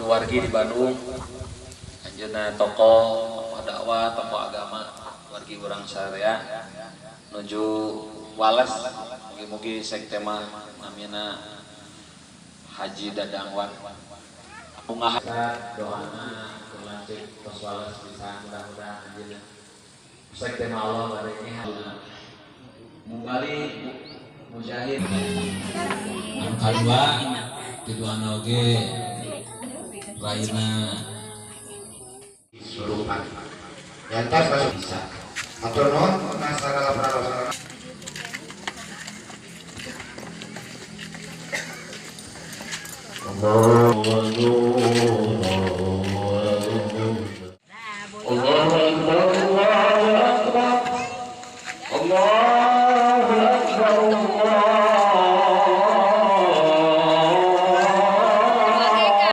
Wargi di Bandung, anjeunna tokoh, tokoh dakwah, tokoh agama, wargi urang sadaya nuju wales. Mugi-mugi sekte mah namina Haji Dadangwan. Bungah doana lanceuk tos wales bisa, mudah-mudahan anjeunna sekte mah Allah bade Mubali Mujahid. Anu kadua didoana oge raina Surupan. Yantos bisa. Matur nuwun nasarana prarasana.